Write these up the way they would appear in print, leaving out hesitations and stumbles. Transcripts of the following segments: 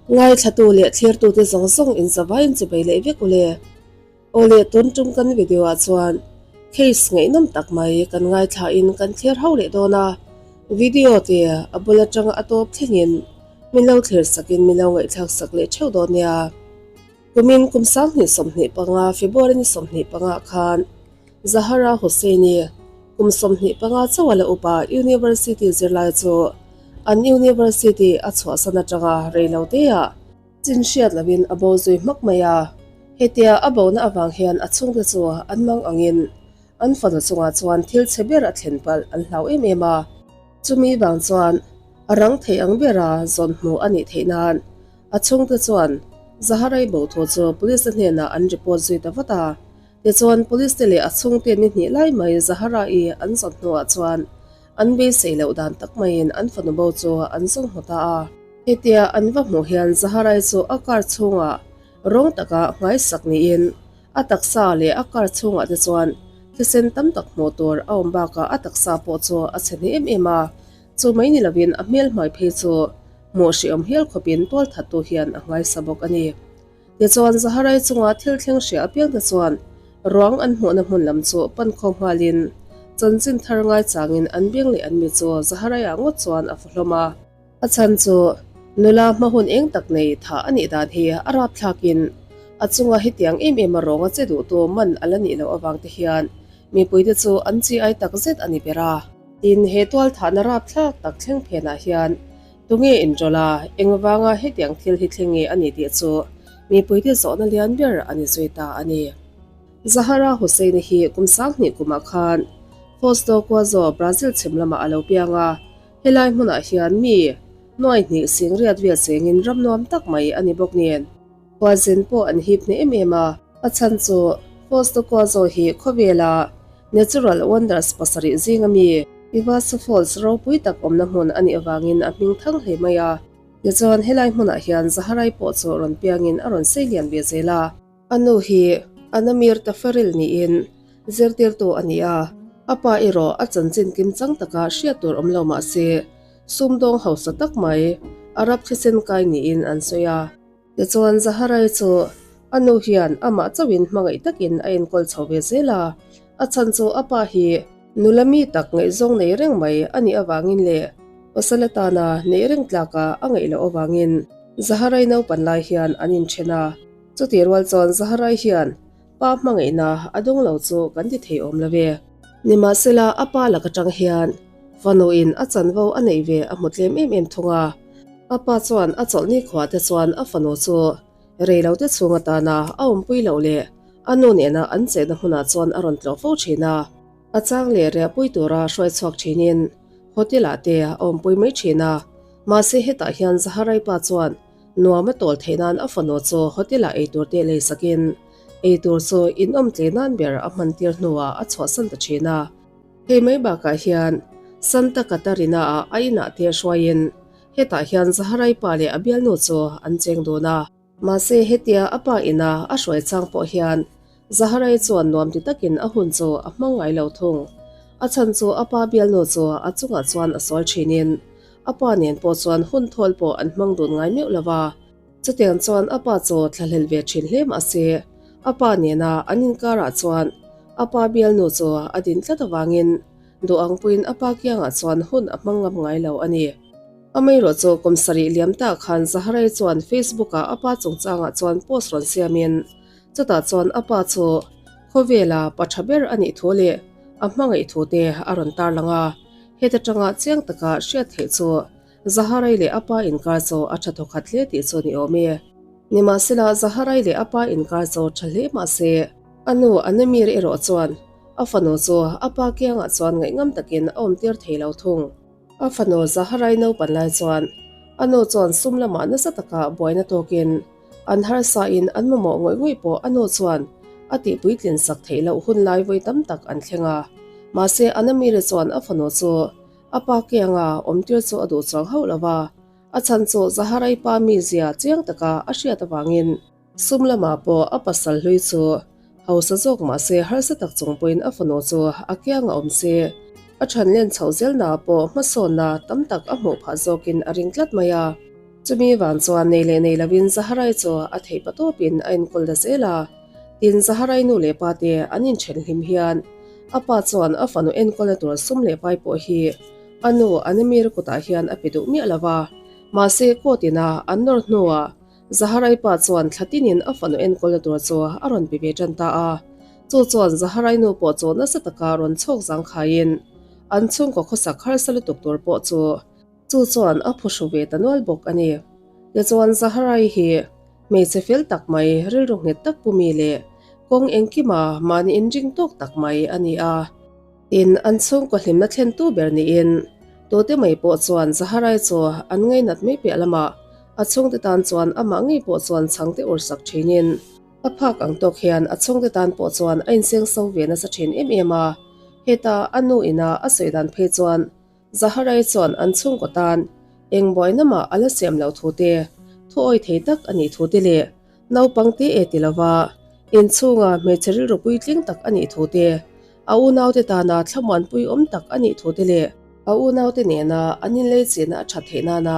Ngaithlatu leh thlirtute zawng zawng inzavaiin chubei leh vek ule. Aw leh tun tum kan video ah chuan case ngaihnawm tak mai kan ngaithla in kan thlir ho leh dawn a, video te a bul atanga a tawp thlengin min lo thlir sak in min lo ngaihthlak sak leh theuh dawn nia. Kumin kum 2025 February ni 25 khan Zahara Hosseini kum 25 chauh a la upa University zirlai chu an University a chhuahsan atanga reilo te ah Chin hriat loin a bo zui hmak mai a, hetia a bona avang hian a chhungte chu an mang angin an fanu chungah chuan thil chhe ber a thlen palh an hlau em em a. Chumi vang chuan a rang thei ang bera zawn hmuh a nih theih nan a chhungte chuan Zaharai bo thu chu police te hnenah an report zui ta vat a. Tichuan police te leh a chhungte ni hnih lai mai Zaharai an zawn hnuah chuan an beisei loh dan tak maiin an fanu bo chu an zawng hmu ta a. Hetia an va hmuh hian Zaharai chu a car chhungah rawng taka nghaisak niin a taksa leh a car chhungah te chuan thisen tam tak hmuh tur a awm bakah a taksa pawh chu a chhe hne em em a, chu mai ni lovin a hmel hmai phei chu hmuh hrehawm hial khawpin tualthattu hian a nghaisa bawk a ni. Tichuan Zaharai chunga thil thleng hria apiang te chuan ruang an hmuhna hmun lam chu pan khawm nghalin chanchin thar ngaichangin an beng leh an mi chu Zaharaiah ngawt chuan a fu hlawm a. A chhan chu nula hma hun eng tak nei tha a nih dan hi a rap thlakin a chunga hetiang em em a rawnga che duhtu man a la nih loh avang te hian mipuite chu an chi ai tak zet a ni ber a. Tin, he tual thahna rap thlak tak thleng phenah hian tunge inrawlh a, engvanga hetiang thil hi thleng nge a ni tih chu mipuite zawhna lian ber a ni zui ta a ni. Zahara Hussein-i hi kum 2000 kumah khan Foz do Iguaçu, Brazil chhim lamah a lo piang a. Helai hmunah hian mi nuai hnih singriat vel chengin ram nuam tak mai a ni bawk nen khualzin pawh an hip hneh em em a. A chhan chu Foz do Iguaçu hi khawvela Natural Wonders pasarih zinga mi Iguaçu Falls ropui tak awmna hmun a nih avangin a hming thang hle mai a. Tichuan helai hmunah hian Zaharai pawh chu rawn piangin a rawn sei lian ve zel a. A nu hi Anamir Tafaril niin zirtirtu a ni a, a pa erawh a chanchin kim chang taka hriat tur awm lo mah se, sumdawng hausa tak mai Arab thisen kai niin an sawi a. Tichuan Zaharai chu a nu hian amah chauhin hmangaih takin a enkawl chho ve zel a, a chhan chu a pa hi nula mi tak ngaihzawng nei reng mai a nih avangin leh pasal atana neih reng tlaka a ngaih loh avangin Zaharai naupan lai hian an inthen a. Chutih rual chuan Zaharai hian pa hmangaihna a dawng lo chu kan ti thei awm lo ve. Nimahsela a pa lak atang hian fanuin a chanvo a neih ve a hmu tlem em em thung a. A pa chuan a chawlhni khuah te chuan a fanu chu rei lo te chhung atana a awmpui loh leh a nu nena an chenna hmunah chuan a rawn tlawh fo thin a. A chang leh riahpui tura hruai chhuak thinin hotel ah te a awmpui mai thin a. Mahse hetah hian Zaharai pa chuan Nuam a tawl theih nan a fanu chu hotel ah eitur te lei sakin eitur chu in awm tlei nan ber a hman tir hnuah a chhuahsan ta thin a. Hei mai bakah hian Santa Catarina ah a inah te hruaiin hetah hian Zaharai pa leh a bialnu chu an cheng dun a. Mahse hetia a pa ina a hruai chang pawh hian Zaharai chuan nuam ti takin a hun chu a hmang ngai lo thung. A chhan chu a pa bialnu chu a chungah chuan a sawl thinin A pa nen pawh chuan hun thawl pawh an hmang dun ngai meuh lo va. Chutiang chuan a pa chu thlahlel ve thin hle mah se, a pa nena an inkarah chuan a pa bialnu chu a din tlat avangin duh ang puiin a pa kiangah chuan hun a hmang ngam ngai lo a ni. Amaherawh chu kum sarih liam tah khan Zaharai chuan Facebook-ah a pa chungchangah chuan post rawn siamin chutah chuan a pa chu khawvela pa tha ber a nih thu leh a hmangaih thu te a rawn tarlang a. Heta tanga chiang taka hriat theih chu Zaharai leh a pa inkar chu a tha thawkhat hle tih chu ni awm e. Nimahsela Zaharai leh a pa inkar chu tha hle mah se, a nu Anamir erawh chuan a fanu chu a pa kiangah chuan ngaihngam takin a awmtir thei lo thung. A fanu Zaharai naupan lai chuan a nu chuan sum lamah nasa taka buaina tawkin an harsain an mamawh ngawih ngawih pawh a nu chuan a tihpuitlin sak theih loh hun lai vawi tam tak an thleng a. Mahse, Anamire chuan a fanu chu a pa kianga awmtir chu a duh chuang hauh lo va, a chhan chu Zaharai pa mizia chiang taka a hriat avangin sum lamah pawh a pasal hlui chu hausa zawk mahse harsa tak chung pawhin a fanu chu a kianga awm se a than len chhoh zelnaah pawh hmasawnna tam tak a hmuh phah zawkin a ring tlat mai a. Chumi vang chuan nei leh nei lovin Zaharai chu a theih pa tawpin a enkawl ta zel a. Tin, Zaharai nu leh pa te an inthen hlim hian a pa chuan a fanu enkawlna tur sum leh pai pawh hi a nu Anamir kutah hian a pe duh miah lo va. Mahse, court ina an nawr hnuah Zaharai pa chuan thla tinin a fanu enkawlna tur chu a rawn pe ve tan ta a. Chu chuan Zaharai nu pawh chu nasa taka rawn chhawk zangkhaiin an chhungkaw khawsak harsa lutuk tur pawh chu Chu chuan a phuhru ve ta nual bawk a ni. Tichuan Zaharai hi hmeichhe fel tak mai, rilru nghet tak pu mi leh kawng engkima mahni inring tawk tak mai a ni a. Tin, an chhungkaw hlimna thlentu ber niin tute mai pawh chuan Zaharai chu an ngainat mai piah lamah a chhungte tan chuan amah ngei pawh chuan chhangte ursak thinin a phak ang tawk hian a chhungte tan pawh chuan a insengso ve nasa thin em em a. Heta a nu ina a sawi dan phei chuan Zaharai chuan an chhungkaw tan eng buaina mah a la siam loh thu te, thu awi thei tak a nih thu te leh naupang te e ti lova inchhunga hmeichhe rilru puitling tak a nih thu te, a unaute tana thlamuanpui awm tak a nih thu te leh a unaute nena an inlei chenna a that theih nana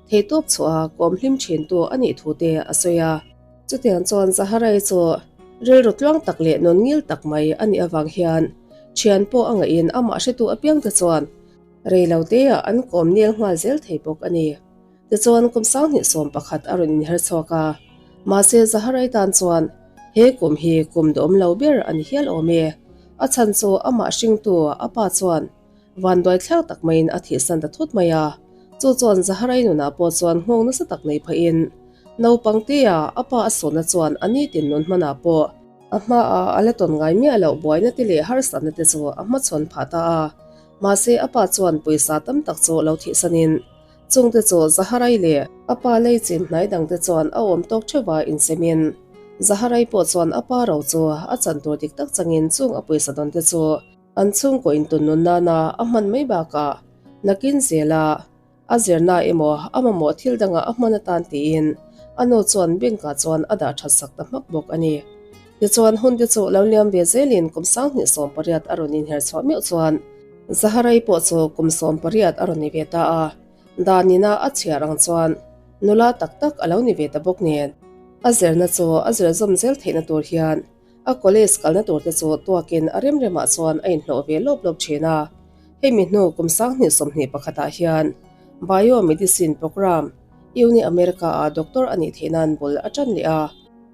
theihtawp chhuah a kawm hlim thintu a nih thu te a sawi a. Chutiang chuan Zaharai chu rilru tluang tak leh nun ngil tak mai a nih avang hian thian pawh a ngaihin amah hretu apiangte chuan rei lo teah an kawm nel nghal zel thei bawk a ni. Tichuan kum 2011 a rawn inher chhuak a, mahse Zaharai tan chuan he kum hi kum duhawm lo ber a ni hial awm e. A chhan chu amah hringtu a pa chuan Vanduai thlak tak maiin a thihsan ta thut mai a, chu chuan Zaharai nunah pawh chuan nghawng nasa tak nei phahin naupang tea a pa a sawhna chuan a nitin nun hmanah pawh a hmaah a la tawn ngai miah loh buaina te leh harsatna te chu a hmachhawn phah ta a. Mahse a pa chuan pawisa tam tak chu lo thihsanin chungte chu Zaharai leh a pa lei chin hnai dangte chuan a awm tawk theuha insemin Zaharai pawh chuan a pa ro chu a chan tur dik tak changin chung a pawisa dawnte chu An chhungkaw intun nun nana a hman mai bakah nakin zela a zirna emaw a mamawh thil dangah a hman atan tiin a nu chuan bank ah chuan a dah that sak ta hmak bawk a ni. Tichuan hun te chu lo liam ve zelin kum 2018 a rawn inher chhuah meuh chuan Zaharai pawh chu kum 18 a rawn ni ve ta a, danina a chhiar ang chuan nula tak tak a lo ni ve ta bawk nen a zirna chu a zir zawm zel theihna tur hian A college kalna tur te chu tuakin a rem remah chuan a inhlawh ve lawp lawp thin a. Hemi hnu kum 2021 ah hian Bio-medicine program Uni America ah doctor a nih theih nan bul a tan leh a.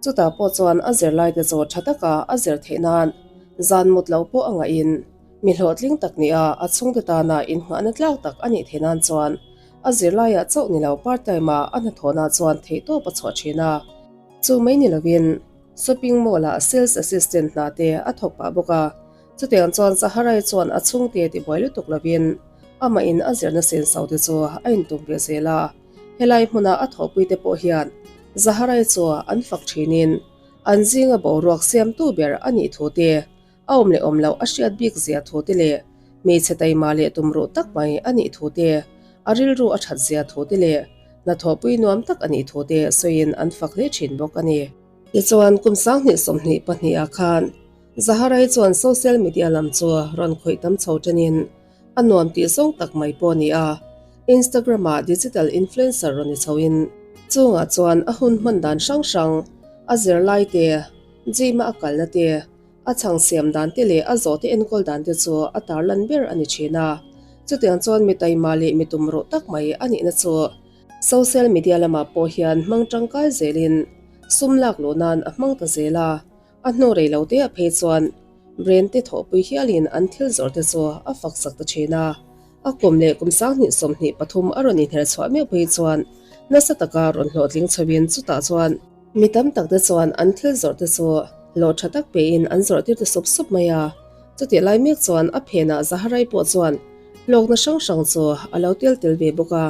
Chutah pawh chuan a zirlai te chu tha taka a zir theih nan zan mut loh pawh a ngahin mi hlawhtling tak nia a chhungte tana inngahna tlak tak a nih theih nan chuan a zirlaiah chauh ni lo part time ah a hnathawhna chuan theihtawp a chhuah thin a. Chu mai ni lovin Shopping mall ah sales assistant hna te a thawk pah bawk a, chutiang chuan Zaharai chuan a chhungte tibuai lutuk lovin amah in a zirna senso te chu a intum ve zel a, helai hmuna a thawhpui te pawh hian Zaharai chu an fak thinin an zinga boruak siamtu ber a nih thu te A awm leh awm loh a hriat bik zia thu te leh hmeichhe taima leh tumruh tak mai a nih thu te, a rilru a that zia thu te leh hnathawhpui nuam tak a nih thu te sawiin an fak hle thin bawk a ni. Tichuan, kum 2022 ah khan Zaharai chuan social media lam chu rawn khawih tam chho tanin a nuam tih zawng tak mai pawh a ni a, Instagram ah digital influencer rawn ni chhoin chungah chuan a hun hman dan hrang hrang, a zirlai te, gym a a kalna te, A chhang siam dan te leh a zawhte enkawl dan te chu a tarlan ber a ni thin a. Chutiang chuan mi taima leh mi tumruh tak mai a nihna chu social media lamah pawh hian hmang tangkai zelin sum lak luh nan a hmang ta zel a. A hnu rei lo teah phei chuan brand te thawhpui hialin an thil zawrh te chu a fak sak ta thin a. A kum leh kum 2023 a rawn inher chhuah meuh phei chuan nasa taka rawn hlawhtling chhoin chutah chuan Mi tam tak te chuan an thil zawrh te chu hlawh tha tak pein an zawrh tir ta sup sup mai a. Chutih lai mek chuan a phenah Zaharai pawh chuan hlawkna hrang hrang chu a lo tel tel ve bawk a.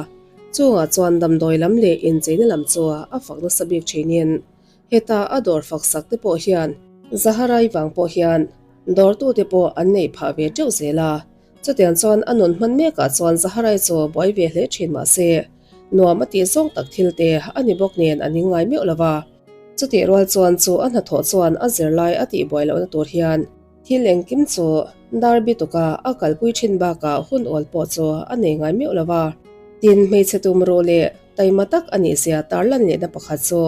Chungah chuan damdawi lam leh incheina lam chu a fak nasa bik thinin heta a dawr fak sak te pawh hian Zaharai vang pawh hian dawrtute pawh an neih phah ve teuh zel a. Chutiang chuan a nun hman mekah chuan Zaharai chu buai ve hle thin mah se, nuam a tih zawng tak thil te a ni bawk nen a ning ngai meuh lo va. Chutih rual chuan chu a hnathawh chuan a zirlai a tih buai lohna tur hian thil engkim chu dar bituka a kalpui thin bakah hun awl pawh chu a nei ngai meuh lo va. Tin, hmeichhe tumruh leh. taima tak a nih zia tarlan lehna pakhat chu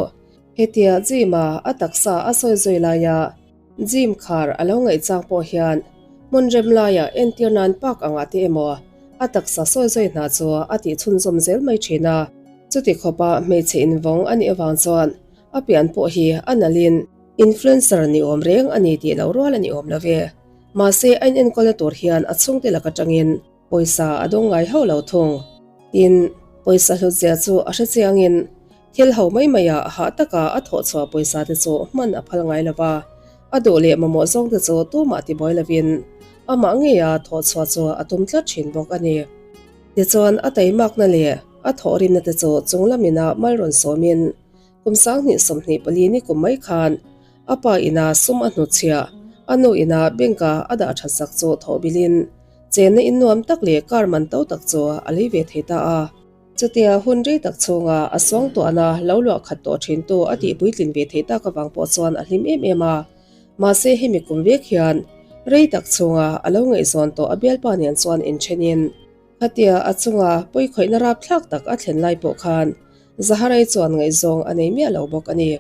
hetia gym a a taksa a sawi zui laia gym khar a lo ngaih chang pawh hian hmun rem laia entir nan park angah te emaw a taksa sawi zui hna chu a tih chhunzawm zel mai thin a. Chuti khawpa hmeichhe invawng a nih avang chuan a pian pawh hi a nalhin influencer ni awm reng a ni tih lo rual a ni awm lo ve. Mahse a inenkawlna tur hian a chhungte lak atangin pawisa a dawng ngai hauh lo thung. Tin, pawisa hlutzia chu a hre chiangin thil ho mai maiah hah taka a thawh chhuah pawisa te chu hman a phal ngai lo va, a duh leh mamawh zawng te chu tumah tibuai lovin amah ngeia thawh chhuah chu a tum tlat thin bawk a ni. Tichuan a teimakna leh a thawhrimna te chu chung lamina mal rawn sawmin kum 2024 ni kum mai khan a pa ina sum a hnutchhiah a nu ina bank a a dah that sak chu thawh bilin chenna in nuam tak leh car man to tak chu a lei ve thei ta a. Chutia hun rei tak chhunga a suangtuahna lo luah khat tawh thintu a tih puitlin ve thei tak avang pawh chuan a hlim em em a. Mahse hemi kum vek hian rei tak chhunga a lo ngaihzawn tawh a bialpa nen chuan inthenin khatia a chunga pawikhawihna rapthlak tak a thlen lai pawh khan Zaharai chuan ngaihzawng a nei miah lo bawk a ni.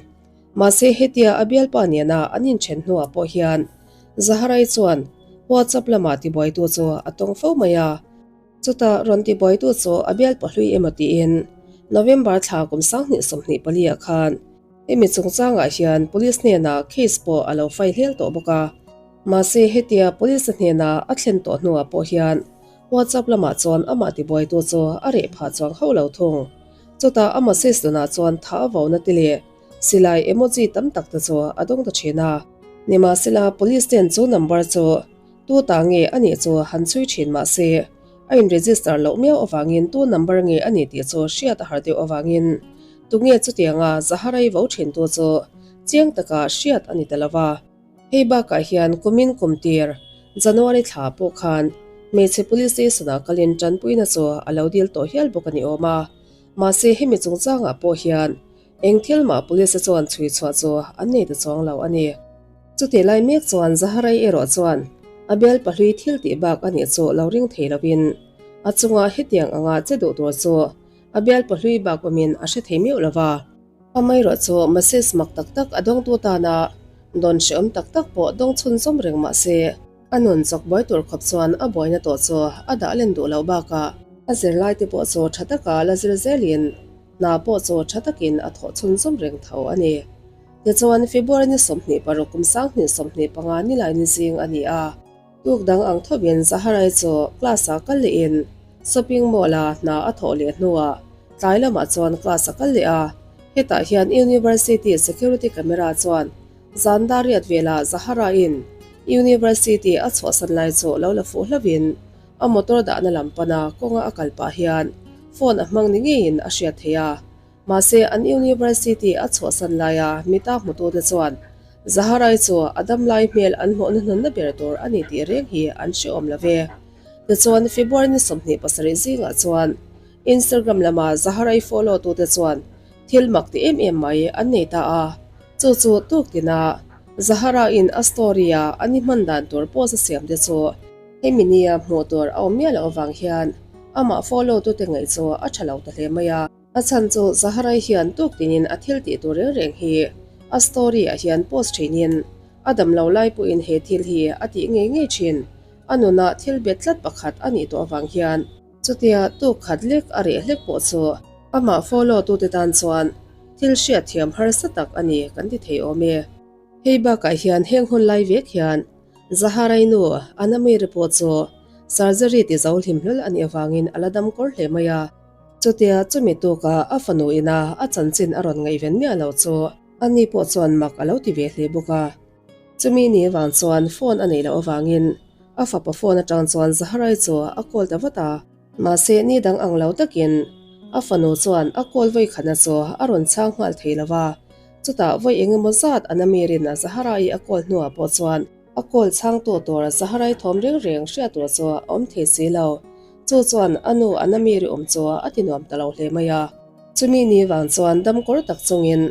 Mahse hetia a bialpa nena an inthen hnuah pawh hian Zaharai chuan WhatsApp lamah tibuaitu chu a tawng fo mai a. Chutah rawn tibuaitu chu a bialpa hlui emaw tiin November thla kum 2024 ah khan Hemi chungchangah hian Police hnenah case pawh a lo fai hlel tawh bawk a. Mahse hetia Police hnena a thlen tawh hnuah pawh hian WhatsApp lamah chuan amah tibuaitu chu a reh phah chuang hauh lo thung. Chutah a message dunah chuan tha a vona te leh silai emoji tam tak te chu a dawng ta thin a. Nimahsela Police ten chu number chu tu ta nge a nih chu han chhui thin mahse a in register loh miau avangin tu number nge a nih tih chu hriat a har deuh avangin Tunge chutianga Zaharai vo thintu chu chiang taka hriat a ni ta lo va. Hei bakah hian kumin kum tir January thla pawh khan hmeichhe police station-ah kalin tanpuina chu a lo dil tawh hial bawk a ni awm a. Mahse hemi chungchangah pawh hian eng thil mah police-te chuan chhui chhuah chu an nei ta chuang lo a ni. Chutih lai mek chuan Zaharai erawh chuan a bial pahlui thil tih bak a nih chu lo ring thei lovin a chungah hetiang anga che duh tur chu A bial pahlui bak awmin a hre thei meuh lo va. Amaherawh chu message mak tak tak a dawngtu tana dawn hrehawm tak tak pawh dawng chhun zawm reng mah se, a nun chawk buai tur khawp chuan a buaina tawh chu a dah len duh loh bakah a zirlai te pawh chu tha taka la zir zelin hna pawh chu tha takin a thawh chhun zawm reng tho a ni. Tichuan February ni 26 kum 2025 nilai ni zing a ni a. Tuk dang ang thovin Zaharai chu class-ah kal lehin shopping mall-a hna a thawh leh hnuah tlai lamah chuan class a kal leh a. Hetah hian University security camera chuan zan dar riat velah Zaharaiin University a chhuahsan lai chu lo la fuh hlauhin a motor dahna lam pana kawnga a kal pah hian phone a hmang ni ngeiin a hriat theih a. Mahse, an university a chhuahsan laia mita hmutute chuan Zaharai chu a damlai hmel an hmuhna hnunna ber tur a ni tih reng hi an hre awm lo ve. Tichuan, February ni 27 zingah chuan Instagram lama Zaharai follow tute chuan thil mak ti em em mai an nei ta a, chu chu tuk tina Zahara-in a story-a an i hman dan tur post a siam te chu hemi nia hmuh tur a awm miah loh avang hian amah follow tute ngaih chu a tha lo ta hle mai a. A chhan chu Zaharai hian tuk tinin a thil tih tur reng reng hi a story ah hian post thinin a dam lo lai pawhin he thil hi a tih ngei ngei thin. A nunah thil bet tlat pakhat a nih tawh avang hian chutia tuk khat lek a reh hlek pawh chu amah follow tute tan chuan thil hriat thiam harsa tak a ni kan ti thei awm e. Hei bakah hian heng hun lai vek hian Zaharai nu Anamiri pawh chu surgery ti zo hlim hlawl a nih avangin a la dam kawr hle mai a. Chutia chumi tuka a fanu ina a chanchin a rawn ngaihven miah lo chu ani pawh chuan mak a lo ti ve hle bawk a. Chumi ni vang chuan phone a neih loh avangin a fapa phone atang chuan Zaharai chu a call ta vat a. Mahse ni dang ang lo takin a fanu chuan a call vawi khatna chu a rawn chhang nghal thei lo va. Chutah vawi eng emaw zat an amirin a Zaharai a call hnuah pawh chuan a call chhangtu tur Zaharai thawm reng reng hriat tur chu a awm thei si lo. Chu chuan a nu an amiri awm chu a ti nuam ta lo hle mai a. Chumi ni vang chuan dam kawr tak chungin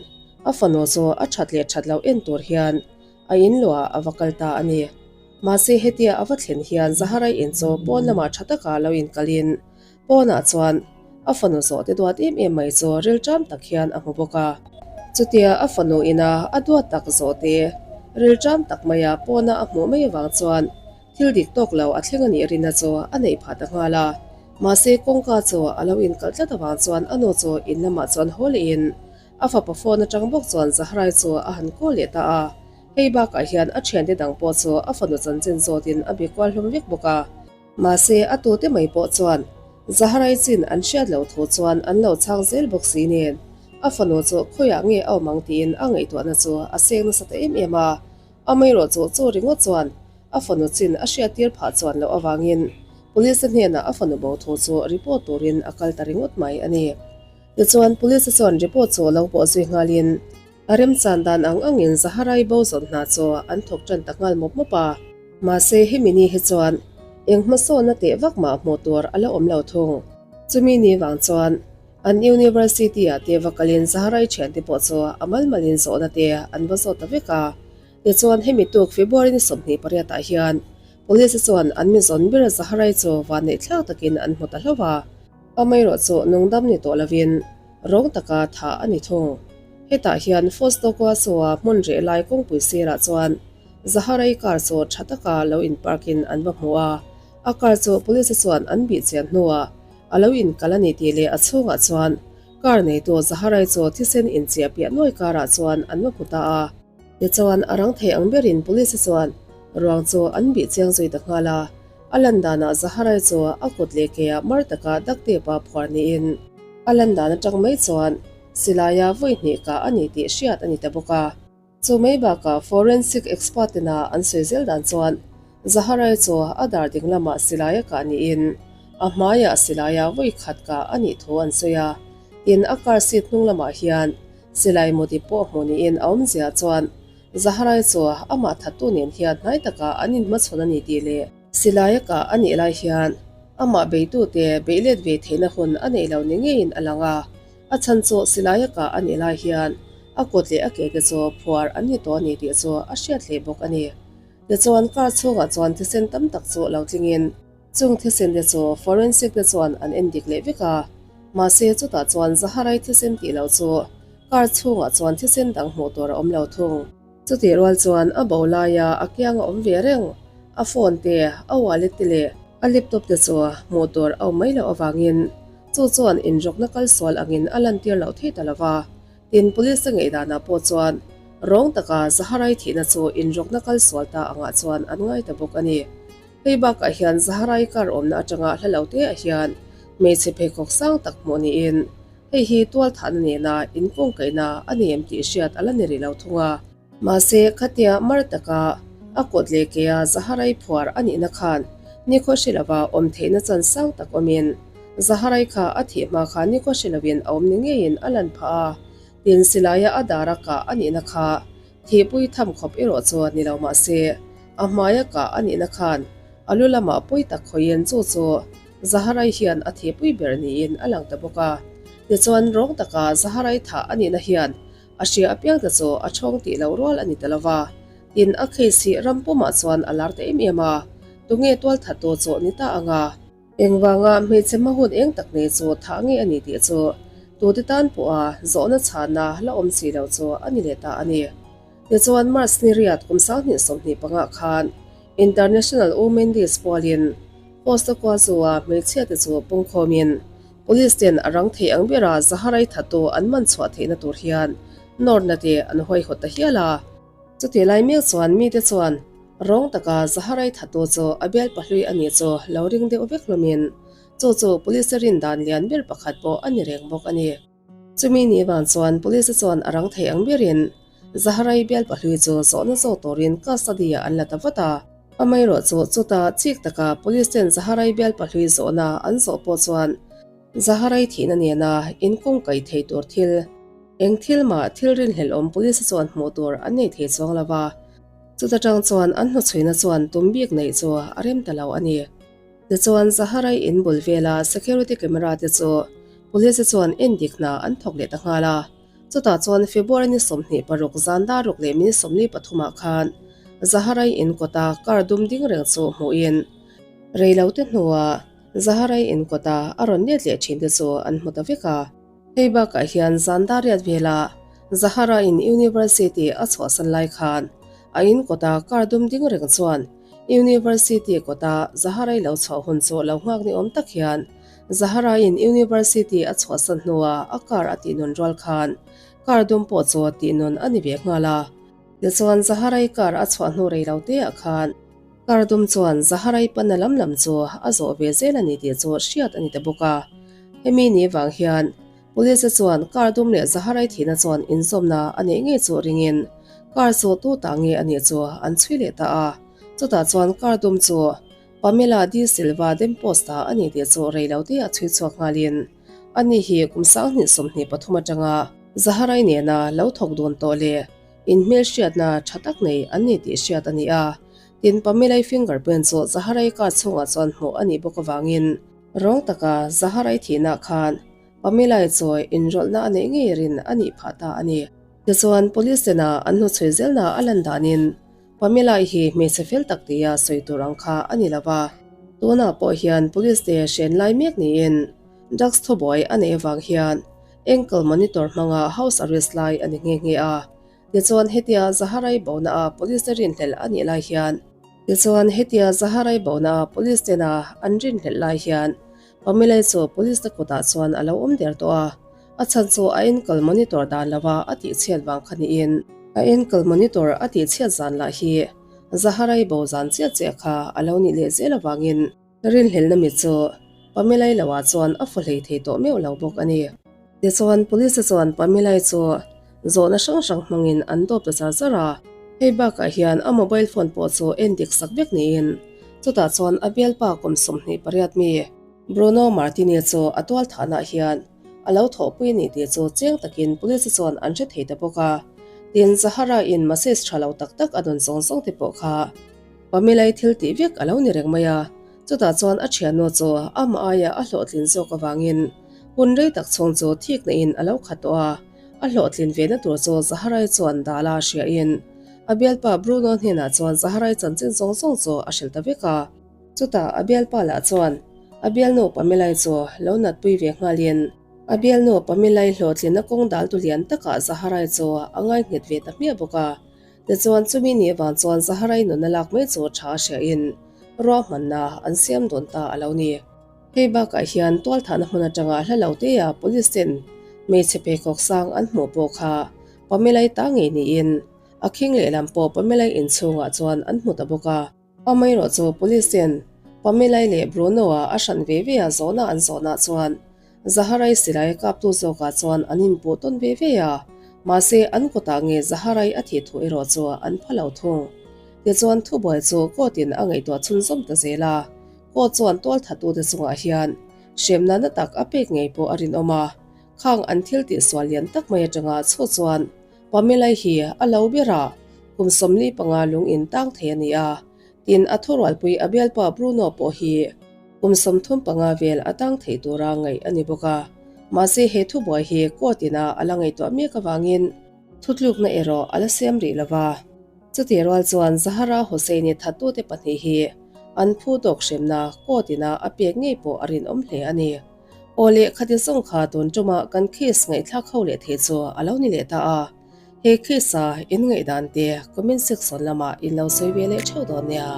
a fanu chu a that leh that loh en tur hian a in luah a va kal ta a ni. Mahse hetia a va thlen hian Zaharai in chu pawn lamah tha taka lo inkalin pawnah chuan A fanu zawhte duat em em mai chu rilṭam tak hian a hmu bawk a. Chutia a fanu ina a duat tak zawhte rilṭam tak maia pawna a hmuh mai avang chuan thil dik tawk lo a thleng a nih rinna chu a neih phah ta nghal a. Mahse kawngka chu a lo inkalh tlat avang chuan a nu chu in lamah chuan haw lehin a fapa phone atang bawk chuan Zahrai chu a han call leh ta a. Hei bakah hian a thiante dang pawh chu a fanu chanchin zawtin a be kual hlawm vek bawk a. Mahse a tute mai pawh chuan Zaharai chin an hriat loh thu chuan an lo chhang zel bawk si nen a fanu chu khawiah nge a awm ang tiin a ngaihtuahna chu a seng nasa ta em em a. Amaherawh chu chu ringawt chuan a fanu chin a hriattir phah chuan loh avangin Police-a hnenah a fanu bo thu chu report turin a kal ta ringawt mai a ni. Tichuan Police-a chuan report chu lo pawh zui nghalin A remchan dan ang angin Zaharai bo zawn hna chu an thawk tan ta nghal mawp mawp a. Mahse hemi ni hi chuan eng hmasawnna teh vak mah hmuh tur a la awm lo thung. Chumi ni vang chuan an University ah te va kalin Zaharai thiante pawh chu a mal malin zawhna te an va zawt ta vek a. Tichuan hemi tuk February ni 28 ah hian Police chuan an mi zawn ber Zaharai chu vanneih thlak takin an hmu ta hlauh a. Amaherawh chu nungdam ni tawh lovin Rawng taka thah a ni thung. Hetah hian Fostokoasoa hmun reh lai kawngpui sirah chuan Zaharai car chu tha taka lo in park in an va hmu a, a car chu police chuan an bih chian hnuah a lo in kal a ni tih leh a chhungah chuan car neitu Zaharai chu thisen inchiah piah nuai car ah chuan an va hmu ta a. Tichuan a rang thei ang berin police chuan ruang chu an bih chiang zui ta nghal a, a lan danah Zaharai chu a kut leh ke ah mar taka dak tep a phuar niin a lan dan atang mai chuan silaia vawi hnih kah a ni tih hriat a ni ta bawk a. Chu mai bakah forensic expert ina an sawi zel dan chuan Zaharai chu a dar ding lamah silaia kah niin a hmaiah silaia vawi khat kah a nih thu an sawi a, tin a car seat hnung lamah hian Silai Modi pawh hmuh niin a awmzia chuan Zaharai chu amah thattu nen hian hnai takah an inhmachhawn a ni tih leh Silai a kah a nih lai hian amah beitute beih let ve theihna hun a neih lo ni ngeiin a lang a, a chhan chu Silai a kah a nih lai hian a kut leh a ke te chu phuar an ni tawh a ni tih chu a hriat hle bawk a ni. Tichuan car chhungah chuan thisen tam tak chu lo tlingin Chung thisen te chu forensic te chuan an en dik leh vek a, mahse chutah chuan Zaharai thisen tih loh chu car chhungah chuan thisen dang hmuh tur a awm lo thung. Chutih rual chuan a bo laia a kiang a awm ve reng, a phone te, a wallet te leh a laptop te chu hmuh tur a awm mai loh avangin chu chuan inrawkna kal sual angin a lantir loh thei ta lo va. Tin, police te ngaihdanah pawh chuan rawng taka Zaharai thihna chu inrawkna kal sual ta angah chuan an ngai ta bawk a ni. Hei bakah hian Zaharai car awmna atanga hla lo te ah hian hmeichhe pheikhawk sang tak hmuh niin hei hi tual thahna nena inkungkaihna a ni em tih hriat a la ni rih lo thung a. Mahse, khatia mar taka a kawt leh kea Zaharai phuar a nihna khan nikhaw hre lova awm theihna chan sang tak awmin Zaharai kha a thih hma khan nikhaw hre lovin a awm ni ngeiin a lan phah a, tin silaia a dara kah a nihna kha Thihpui tham khawp erawh chu ni lo mah se, a hmaia kah a nihna khan a lu lamah pawi tak khawiin chu chu Zaharai hian a thihpui ber niin a lang ta bawk a. Tichuan, rawng taka Zaharai thah a nihna hian a hria apiang te chu a chhawng tih loh rual a ni ta lo va. Tin, a case hi ram pumah chuan a lar ta em em a, tunge tualthattu chu ni ta anga? Engvanga hmeichhe hma hun eng tak nei chu thah nge a ni tih chu tute tan pawha zawhna chhana la awm si lo chu a ni leh ta a ni. Tichuan March ni riat kum 2025 khan International Women Days pualin Costa Kuazua hmeichhia te chu pungkhawmin Police ten a rang thei ang bera Zaharai thattu an man chhuah theihna tur hian nawrna te an huaihawt ta hial a. Chutih lai mek chuan mite chuan rawng taka Zaharai thatu chu a bial pahlui a nih chu lo ring deuh vek hlawmin chu chu Police rin dan lian ber pakhat pawh a ni reng bawk a ni. Chumi ni vang chuan Police chuan a rang thei ang berin Zaharai bial pahlui chu zawhna zawk turin custody ah an la ta vat a. Amaherawh chu chuta chik taka Police ten Zaharai bial pahlui zawhna an zawh pawh chuan Zaharai thihna nena inkawngkaih thei tur thil Eng thil mah thil rinhlelh awm police chuan hmuh tur an nei thei chuang lo va, chuta tang chuan an hnuchhuina chuan tum bik neih chu a rem ta lo a ni. Tichuan Zaharai in bul vela security camera te chu police chuan en dik hna an thawk leh ta nghal a, chutah chuan February ni 26 zan dar ruk leh minute 43 ah khan Zaharai in kawta car dum ding reng chu hmuhin rei lo te hnuah. Zaharai in kawta a rawn let leh thin te chu an hmu ta vek a. Hei bakah hian zan dar riat vela Zahara in University a chhuahsan lai khan a in kawta car dum ding reng chuan University kawta Zaharai lo chhuah hun chu lo nghak ni awm tak hian Zahara in University a chhuahsan hnua a car a tihnun rual khan car dum pawh chu tihnun a ni ve nghal a. Tichuan Zaharai car a chhuah hnu rei lo te ah khan Car dum chuan Zaharai pana lam lam chu a zawh ve zel a ni tih chu hriat a ni ta bawk a. Hemi ni vang hian Police te chuan car dum leh Zaharai thihna chuan inzawmna a neih ngei chu ringin car chu tu ta nge a nih chu an chhui leh ta a. Chutah chuan car dum chu Pamela D Silva Demposta a ni tih chu rei lo te a chhui chhuak nghalin ani hi kum 2023 atanga Zaharai nena lo thawk dun tawh leh Inhmelhriatna tha tak nei an ni tih hriat a ni a, tin Pamela-i fingerprint chu Zaharai car chhungah chuan hmuh a nih bawk avangin rawng taka Zaharai thihna khan Pamela-i chu inrawlhna a neih ngei rin a nih phah ta a ni. Tichuan, Police tena an hnuchhui zelna a lan danin Pamela-i hi hmeichhe fel tak tia sawi tur ang kha a ni lo va, tunah pawh hian Police te hren lai mek niin drugs thubuai a neih avang hian Ankle monitor hmanga house arrest lai a ni nghe nghe a. Tichuan hetia Zaharai bona a police te rinhlelh a nih lai hian Tichuan hetia Zaharai bona a police tena an rinhlelh lai hian Pamela-i chu police te kutah chuan a lo awm der tawh a. A chhan chu a ankle monitor dan lova a tihchhiat vang kha niin a ankle monitor a tihchhiat zan lah hi Zaharai bo zan chiah chiah kha a lo nih leh zel avangin Rinhlelhna mi chu Pamela-i loah chuan a fu hlei thei tawh meuh lo bawk a ni. Tichuan, Police-te chuan Pamela-i chu zawhna hrang hrang hmangin an dawp ta char char a. Hei bakah hian a mobile phone pawh chu en dik sak vek niin, chutah chuan a bialpa kum 28 mi Bruno Martini chu a tual thahnaah hian a lo thawhpui a ni tih chu chiang takin Police-te chuan an hre thei ta bawk a. Tin, Zahara-in message tha lo tak tak a dawn zawng zawng te pawh kha Pamela-i thil tih vek a lo ni reng mai a, chutah chuan a thiannu chu amah aia a hlawhtlin zawk avangin hun rei tak chhung chu thikna in a lo khat tawh a, a hlawhtlin ve na tur chu Zaharai chuan Dala hriain a bialpa Bruno hnenah chuan Zaharai chanchin zawng zawng chu a hrilh ta vek a. Chutah a bialpa lah chuan a bialnu Pamela-i chu lo natpui ve nghalin a bialnu Pamela-i hlawhtlinna kawng dal tu lian takah Zaharai chu a ngai nghet ve ta hmiah bawk a. Tichuan chumi ni avang chuan Zaharai nunna lak mai chu tha a hriain ruahmanna an siam dawn ta a lo ni. Hei bakah hian tualthahna hmun atanga hla lo teia police ten hmeichhe pheikhawk sang an hmuh pawh kha Pamela-i ta ngei niin a khing lehlam pawh Pamela-i inchhungah chuan an hmu ta bawk a. Amaherawh chu Police ten Pamela-i leh Bruno-a a hran ve ve a zawhna an zawhnah chuan Zaharai silai kaptu zawkah chuan an inpuh tawn ve ve a, mahse an kutah nge Zaharai a thih thu erawh chu an pha lo thung. Tichuan thubuai chu court in a ngaihtuah chhunzawm ta zel a, court chuan tualthattute chungah hian hremna na tak a pek ngei pawh a rinawm a, khang an thil tihsual lian tak mai atanga chhuh chuan Pamela-i hi a lo ber a, kum 45 lung in tang thei a ni a, tin a thurualpui a bialpa Bruno pawh hi kum 35 vel a tang thei tura ngaih a ni bawk a. Mahse he thubuai hi court ina a la ngaihtuah mek avangin thutlukna erawh a la siam rih lo va. Chutih rual chuan Zahara Hosseini thattute pahnih hi an phu tawk hremna court ina a pek ngei pawh a rinawm hle a ni. Aw leh khati zawng kha tun tuma kan case ngaihthlak ho leh thei chu a lo ni leh ta a, he case a in ngaihdan te comment section lamah in lo sawi ve leh theuh dawn nia.